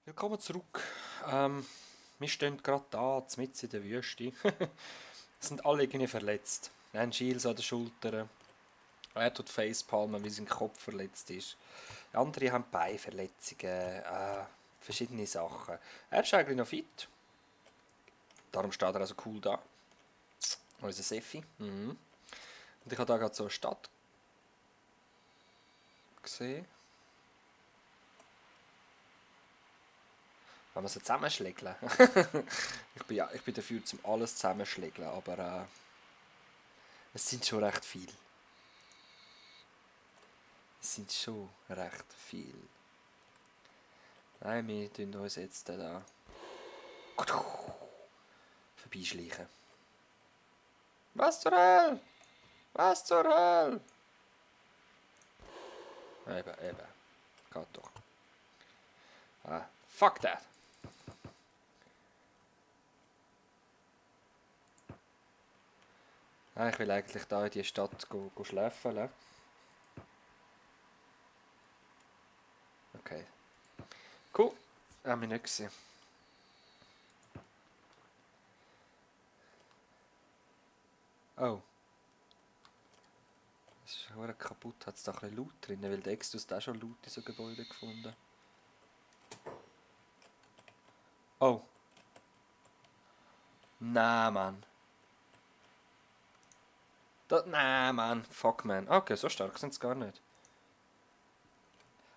Willkommen zurück. Wir stehen gerade da, mitten in der Wüste. Sind alle irgendwie verletzt. Wir haben Shields an den Schultern. Er tut Facepalmen, weil sein Kopf verletzt ist. Andere haben Beinverletzungen, verschiedene Sachen. Er ist eigentlich noch fit. Darum steht er also cool da. Unser Seffi. Mhm. Und ich habe da gerade so eine Stadt gesehen. Wenn wir sie zusammenschlägeln. ich bin dafür, zum alles zusammenschlägeln, aber es sind schon recht viele. Es sind schon recht viel. Nein, wir tun uns jetzt da vorbeischleichen. Was zur Hölle? Was zur Hölle? Eben. Geht doch. Fuck that. Ich will eigentlich da in die Stadt go schläfeln. Okay. Cool. Haben wir nicht gesehen. Oh. Das ist verdammt kaputt. Hat es da ein bisschen Loot drin? Weil der Extus da schon Loot in so Gebäude gefunden. Oh. Nein, Mann. Nein, Mann. Fuck, man. Okay, so stark sind sie gar nicht.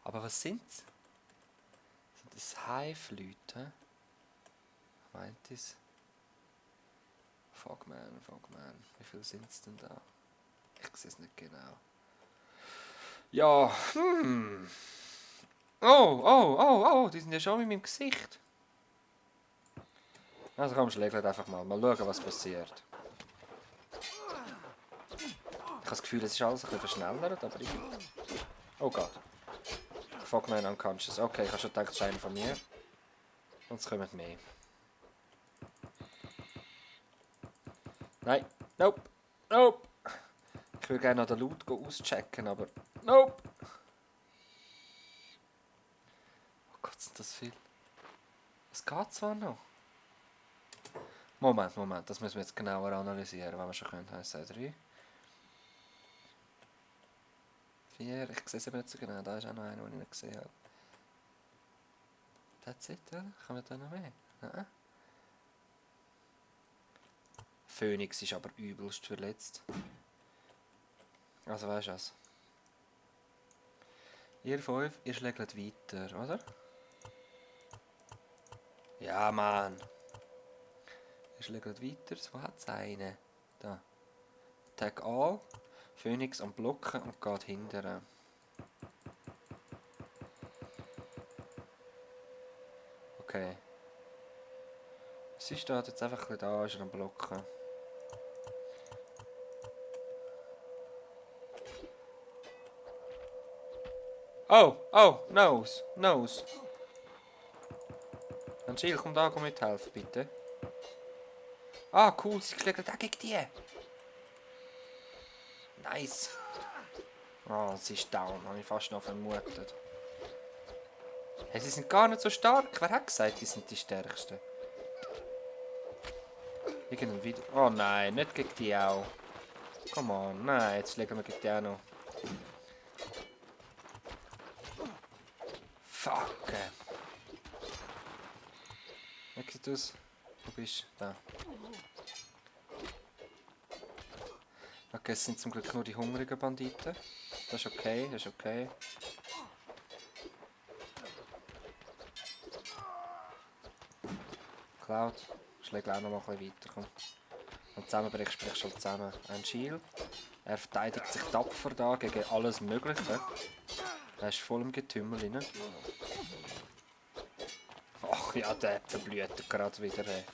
Aber was sind's? Sind das Hive-Leute? Meint es? Fuck, man. Wie viel sind's denn da? Ich sehe es nicht genau. Ja, Oh, die sind ja schon in meinem Gesicht. Also komm, schlägt einfach mal. Mal schauen, was passiert. Ich habe das Gefühl, es ist alles ein bisschen verschnellert, aber ich... Oh Gott. Fuck, man, unconscious. Okay, ich habe schon gedacht, es ist einer von mir. Und es kommen mehr. Nein. Nope. Ich würde gerne noch den Loot auschecken, aber... Nope. Oh Gott, sind das viel. Es geht zwar noch. Moment, das müssen wir jetzt genauer analysieren, wenn wir schon können. 1, 2, 3. 4, ich sehe es eben nicht so genau. Da ist auch noch einer, den ich nicht gesehen habe. That's it, oder? Kommen da noch mehr? Nein. Phoenix ist aber übelst verletzt. Also weißt du was? Ihr 5, ihr schlägt weiter, oder? Ja, Mann. Ihr schlägt weiter. Wo hat es einen? Da. Tag all. Phoenix am Blocken und geht hinterher. Okay. Sie steht jetzt einfach ein bisschen da, ist er am Blocken. Oh, Nose. Angel, komm da, komm mithelfen, bitte. Ah, cool, sie schlägt auch gegen die. Nice. Ah, sie ist down, habe ich fast noch vermutet. Hey, sie sind gar nicht so stark. Wer hat gesagt, die sind die stärksten? Irgendein Video. Oh nein, nicht gegen die auch. Come on, nein, jetzt legen wir gegen die auch noch. Fuck. Exitus, wo bist du? Da. Okay, es sind zum Glück nur die hungrigen Banditen. Das ist okay. Cloud, schlägt auch noch mal ein bisschen weiter. Komm. Und zusammenbrichst, sprichst du halt zusammen. Ein Shield. Er verteidigt sich tapfer da gegen alles Mögliche. Er ist voll im Getümmel rein. Ach ja, der verblüht gerade wieder. Hey.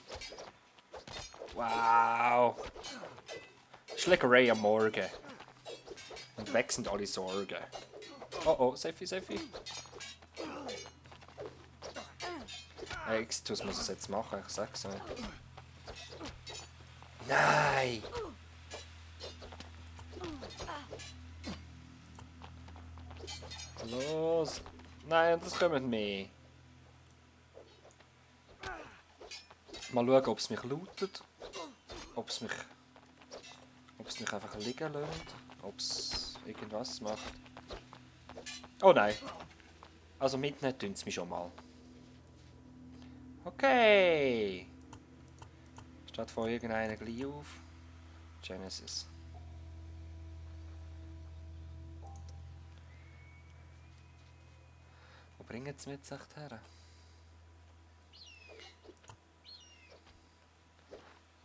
Wow! Schlägerei am Morgen. Und weg sind alle Sorgen. Oh, Seffi. Extus muss es jetzt machen, ich sag's euch. Nein! Los! Nein, das kommen mehr. Mal schauen, ob es mich lootet. Ob es mich einfach liegen lässt. Ob es irgendwas macht. Oh nein. Also mitnehmen tun sie mich schon mal. Okay. Steht vor irgendeiner gleich auf. Genesis. Wo bringen sie mich jetzt echt her?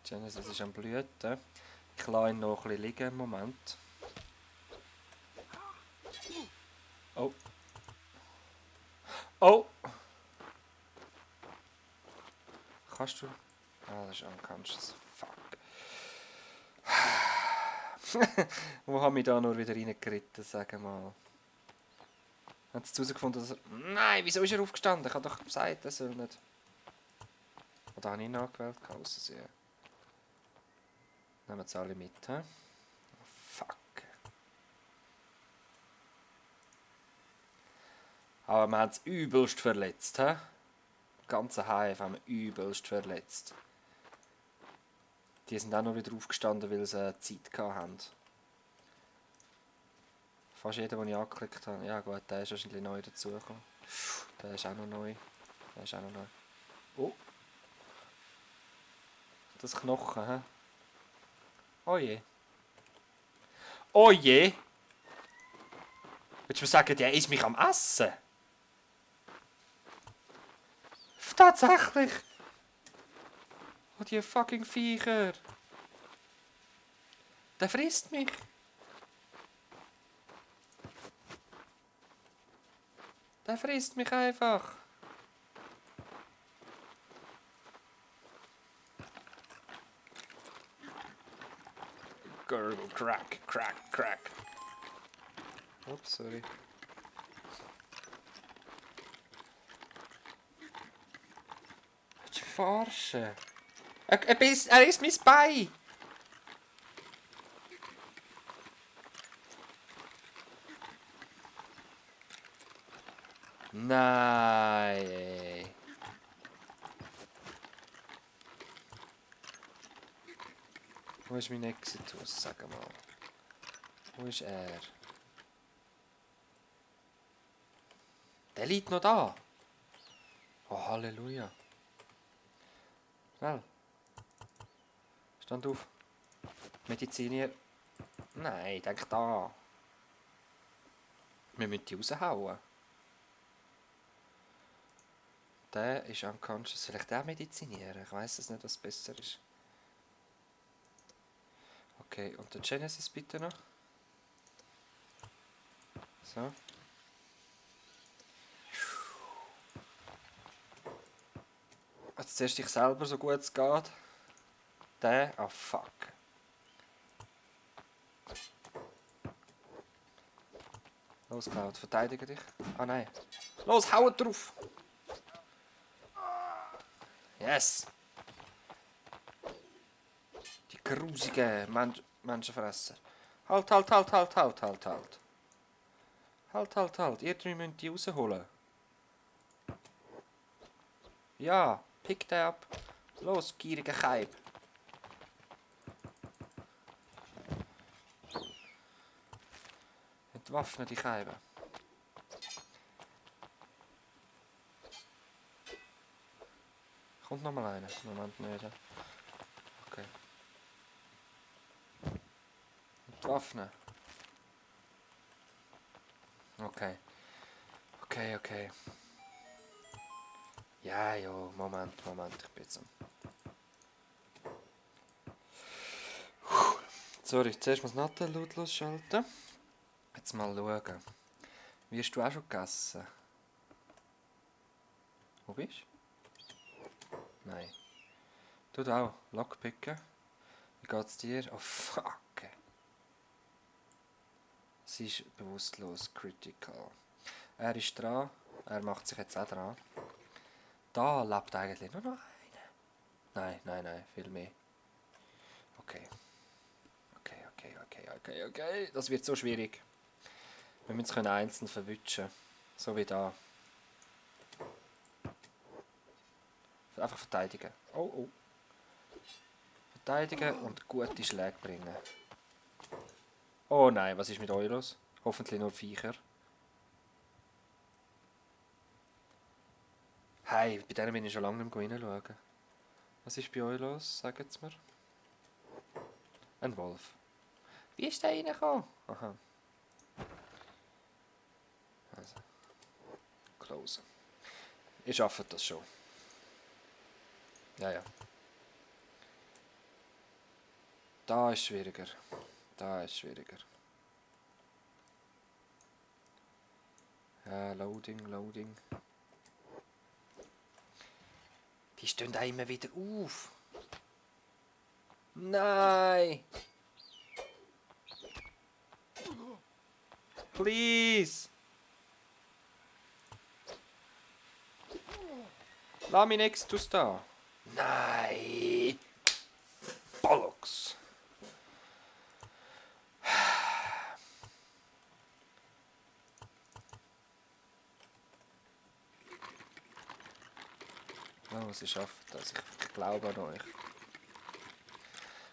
Genesis ist am Blüten. Ich lasse ihn noch ein bisschen liegen im Moment. Oh. Oh! Kannst du? Ah, das ist unconscious. Fuck. Wo haben wir da nur wieder reingeritten, sagen wir mal. Hat es herausgefunden, dass er... Nein, wieso ist er aufgestanden? Ich habe doch gesagt, er soll nicht... Oder habe ich ihn angewählt? Aussehen. Nehmen wir jetzt alle mit, hä? Fuck. Aber wir haben es übelst verletzt, hä? Das ganze Hive haben wir übelst verletzt. Die sind auch noch wieder aufgestanden, weil sie Zeit hatten. Fast jeder, den ich angeklickt habe. Ja gut, der ist wahrscheinlich neu dazugekommen. Der ist auch noch neu. Der ist auch noch neu. Oh. Das Knochen, hä? Oh je. Oh je! Willst du mir sagen, der ist mich am Essen? Tatsächlich! Oh, die fucking Viecher! Der frisst mich! Der frisst mich einfach! Gurgle, crack, crack, crack. Ups, sorry. Willst du mich verarschen? Er isst mein Bein! Nein! Wo ist mein Exitus? Sag mal. Wo ist er? Der liegt noch da! Oh, Halleluja! Schnell! Stand auf! Medizinier! Nein, denk da! Wir müssen die raushauen. Der ist unconscious. Soll ich den medizinieren? Ich weiss es nicht, was besser ist. Okay, und der Genesis bitte noch. So. Jetzt zuerst dich selber, so gut es geht. Der? Ah, fuck. Los, Cloud, verteidige dich. Ah, nein. Los, hau drauf! Yes! Die grusigen Menschenfresser. Halt, halt, halt, halt, halt, halt, halt. Halt, halt, halt. Ihr drei müsst die rausholen. Ja, pick den ab. Los, gierige Keib. Entwaffne die Keiben. Kommt noch mal einer. Moment nicht. Okay. Entwaffne. Okay. Okay, okay. Ja, jo, Moment, ich bin jetzt am... Sorry, zuerst muss Nathalie losschalten. Jetzt mal schauen. Wie hast du auch schon gegessen? Wo bist du? Nein. Du auch. Lockpicken. Wie geht's dir? Oh fuck. Sie ist bewusstlos. Critical. Er ist dran. Er macht sich jetzt auch dran. Da lebt eigentlich nur noch einer. Nein, nein, nein. Viel mehr. Okay. Okay. Das wird so schwierig. Wir müssen es einzeln verwutschen. So wie da. Einfach verteidigen. Oh, oh. Verteidigen und gute Schläge bringen. Oh nein, was ist mit euch los? Hoffentlich nur Viecher. Hey, bei denen bin ich schon lange nicht mehr reinschauen. Was ist bei euch los? Sagt es mir. Ein Wolf. Wie ist der reingekommen? Aha. Also, close. Ihr schafft das schon. Ja, ja. Da ist schwieriger. Da ist schwieriger. Ja, Loading, Loading. Die stehen da immer wieder auf. Nein! Please! Lass mich nächstes da. Nein! Bollocks! Oh, sie schafft das. Ich glaube an euch.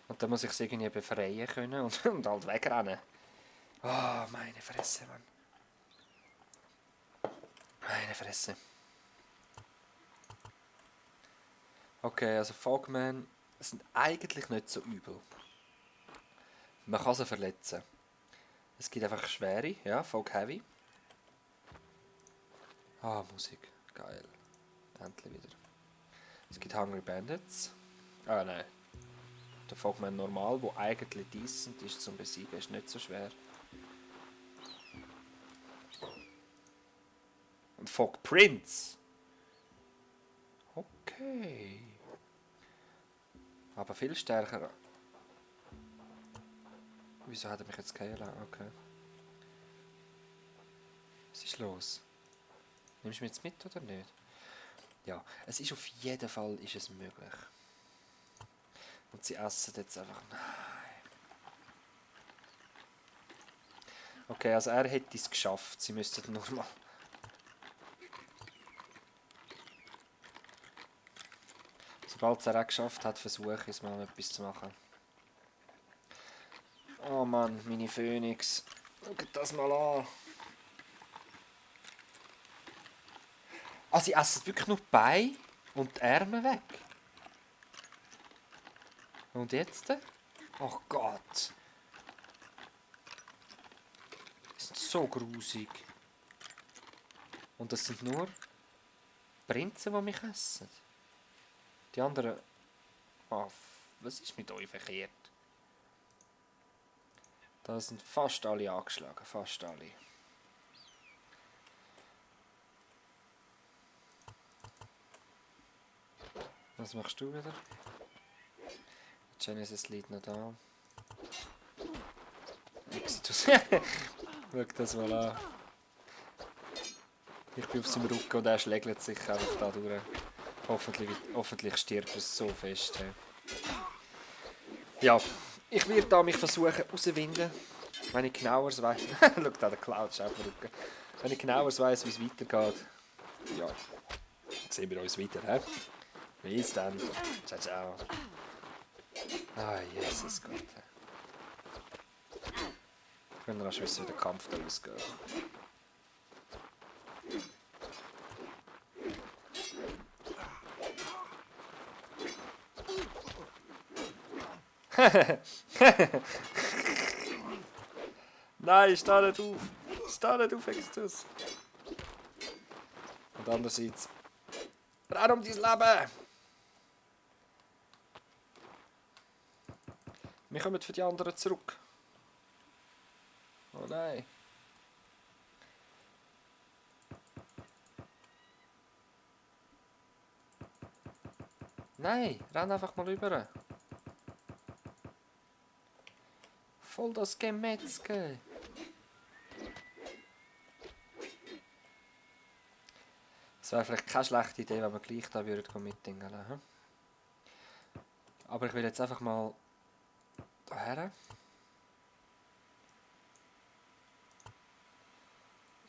Und dann muss ich es irgendwie befreien können und halt wegrennen. Oh, meine Fresse, Mann. Meine Fresse. Okay, also Fogmen sind eigentlich nicht so übel. Man kann sie verletzen. Es gibt einfach schwere, ja, Fog Heavy. Ah, Musik. Geil. Endlich wieder. Es gibt Hungry Bandits. Ah, nein. Der Fogman normal, wo eigentlich decent ist zum Besiegen, ist nicht so schwer. Und Fog Prince. Okay. Aber viel stärker. Wieso hat er mich jetzt geheilt? Okay. Was ist los? Nimmst du mich jetzt mit oder nicht? Ja, es ist auf jeden Fall ist es möglich. Und sie essen jetzt einfach. Nein. Okay, also er hätte es geschafft. Sie müssten nur mal. Sobald es er auch geschafft hat, versuche ich es mal etwas zu machen. Oh Mann, meine Phönix. Schaut das mal an. Ah, sie essen wirklich nur die Beine und die Ärmel weg. Und jetzt? Ach Gott. Das ist so grusig. Und das sind nur Prinzen, die mich essen. Die anderen... Ah, was ist mit euch verkehrt? Da sind fast alle angeschlagen, fast alle. Was machst du wieder? Genesis liegt noch da. Exitus. Schau das mal an. Ich bin auf seinem Rücken und er schlägt sich einfach da durch. Hoffentlich stirbt es so fest. Hey. Ja, ich werde da mich versuchen rauszuwinden. Wenn ich genauer weiß. Schau da, der Cloud ist auf dem Rücken. Wenn ich genauer weiß, wie es weitergeht. Ja, sehen wir uns wieder. He? Bis dann. Ciao, ciao. Ah, Jesus Gott. Ich will noch wissen, wie der Kampf da ausgeht. Nein, steh nicht auf! Steh nicht auf, Extus! Und andererseits... Renn um dein Leben! Wir kommen für die anderen zurück. Oh nein. Nein, renn einfach mal rüber. Voll das Gemetzge. Es wäre vielleicht keine schlechte Idee, wenn wir gleich da mitdingen würden. Aber ich will jetzt einfach mal daher.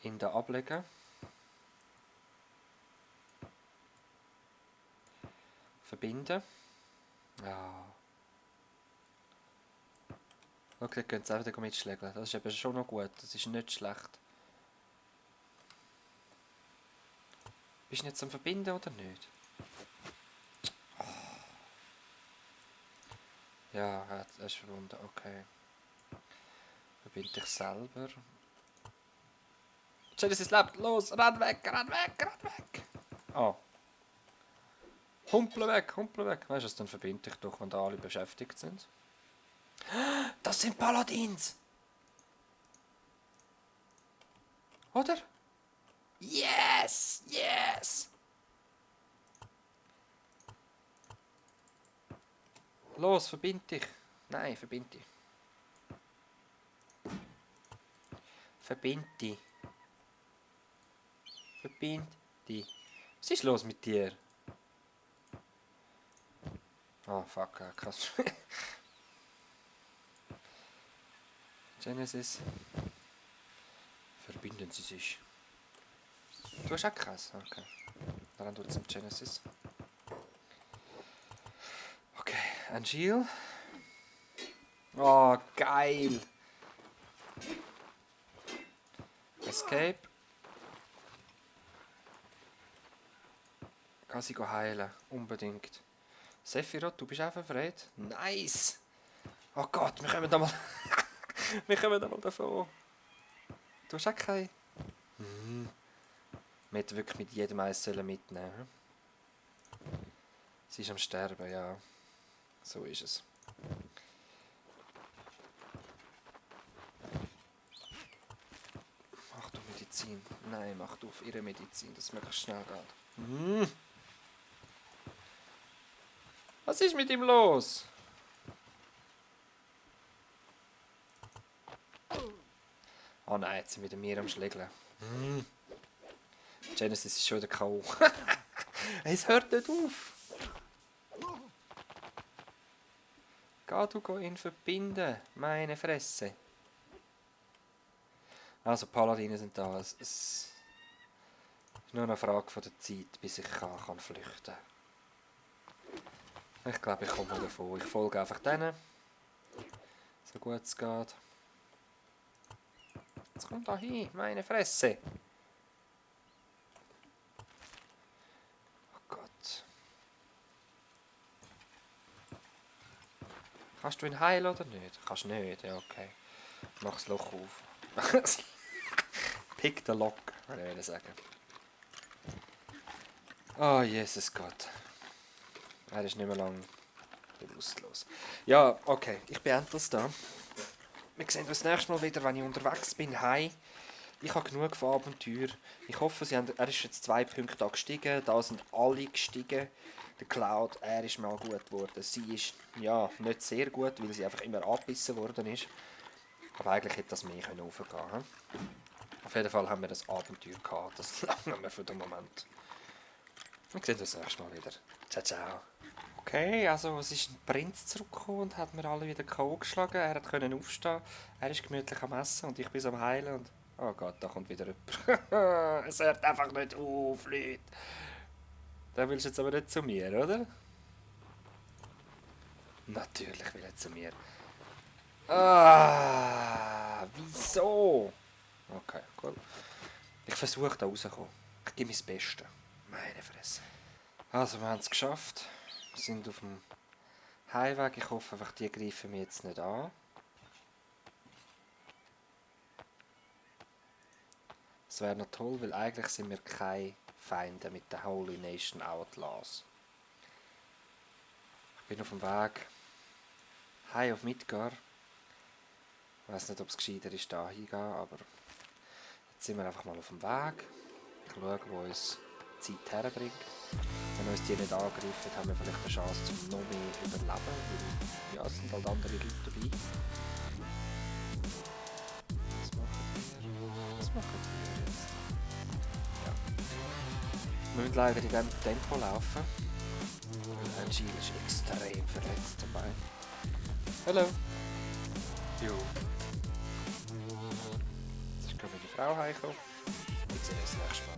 Ihn da ablegen. Verbinden. Ja. Schau, da können sie einfach mitschlägeln. Das ist eben schon noch gut. Das ist nicht schlecht. Bist du jetzt am Verbinden oder nicht? Ja, er ist verbunden. Okay. Verbinde dich selber. Genesis lebt. Los, renn weg, renn weg, renn weg. Oh. Humpel weg, humpel weg. Weißt du, dann verbinde dich doch, wenn da alle beschäftigt sind. Das sind Paladins! Oder? Yes! Yes! Los, verbind dich. Nein, verbind dich. Verbind dich. Verbind dich. Was ist los mit dir? Oh, fuck, krass. Genesis. Verbinden sie sich. Du hast auch krass, okay. Dann tut es im Genesis. Okay, Angeal. Oh, geil. Escape. Kann sie heilen, unbedingt. Sephiroth, du bist auch verfreit? Nice! Oh Gott, wir kommen da mal... wir kommen da mal davon. Du hast auch keinen... Wir hätten wirklich mit jedem eins mitnehmen. Sie ist am Sterben, ja. So ist es. Mach du Medizin. Nein, mach du auf ihre Medizin, dass es möglichst schnell geht. Was ist mit ihm los? Oh nein, jetzt sind wieder wir am Schlägeln. Genesis ist schon wieder K.O. Es hört nicht auf. Geh ihn verbinden. Meine Fresse. Also, Paladine sind da. Es ist nur eine Frage von der Zeit, bis ich kann flüchten. Ich glaube, ich komme davon. Ich folge einfach denen. So gut es geht. Jetzt kommt da hin, meine Fresse. Oh Gott. Kannst du ihn heilen oder nicht? Kannst du nicht, ja okay. Mach das Loch auf. Pick the lock, würde ich sagen. Oh, Jesus Gott. Er ist nicht mehr lang bewusstlos. Ja, okay, ich beende das da. Wir sehen uns das nächste Mal wieder, wenn ich unterwegs bin. Hi. Ich habe genug von Abenteuer. Ich hoffe, er ist jetzt 2 Punkte gestiegen. Da sind alle gestiegen. Der Cloud, er ist mal gut geworden. Sie ist ja nicht sehr gut, weil sie einfach immer abgebissen worden ist. Aber eigentlich hätte das mehr raufgehen können. Auf jeden Fall haben wir das Abenteuer gehabt. Das langen wir für den Moment. Wir sehen uns das nächste Mal wieder. Ciao, ciao. Okay, also es ist ein Prinz zurückgekommen und hat mir alle wieder K.O. geschlagen. Er konnte aufstehen. Er ist gemütlich am Essen und ich bin am Heilen. Und oh Gott, da kommt wieder jemand. Es hört einfach nicht auf, Leute. Da willst du jetzt aber nicht zu mir, oder? Natürlich will er zu mir. Ah, wieso? Okay, cool. Ich versuche da rauszukommen. Ich gebe mein Bestes. Meine Fresse. Also, wir haben es geschafft. Wir sind auf dem Heimweg. Ich hoffe einfach, die greifen mich jetzt nicht an. Das wäre noch toll, weil eigentlich sind wir keine Feinde mit den Holy Nation Outlaws. Ich bin auf dem Weg heim auf Midgar. Ich weiß nicht, ob es gescheiter ist, da hingehen, aber jetzt sind wir einfach mal auf dem Weg. Ich schaue, wo uns die Zeit herbringt. Wenn uns die nicht angreifen, haben wir vielleicht eine Chance, zum noch mehr überleben. Weil, ja, es sind halt andere Leute dabei. Was machen wir jetzt? Ja. Wir müssen leider in diesem Tempo laufen. Weil Angeal ist extrem verletzt dabei. Hallo. Jo. Jetzt ist gerade meine Frau heimgekommen. Wir sehen uns nächstes Mal.